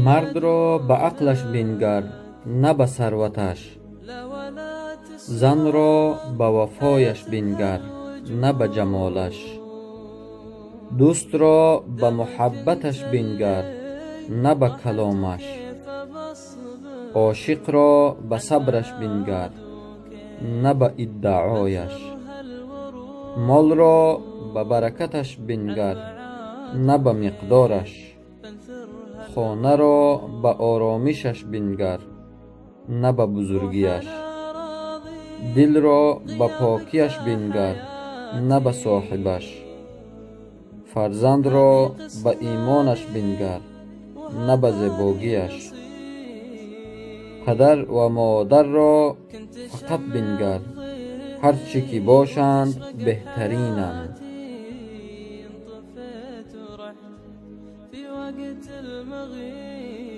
Мардро ба ақлаш бингар, на ба сарваташ. Занро ба вафояш бингар, на ба ҷамолаш. Дӯстро ба муҳаббаташ бингар, на ба каломаш. Ошиқро ба сабраш бингар, на ба иддаояш. Молро ба баракаташ бингар, на ба миқдораш. Хонаро ба оромишаш бингар, на ба бузургиаш. Дилро ба покиаш бингар, на ба соҳибаш. Фарзандро ба имонаш бингар, на ба зебогиаш. Падар ва модарро фақат бингар, ҳар чӣ ки бошанд, беҳтаринанд. في وقت المغيب.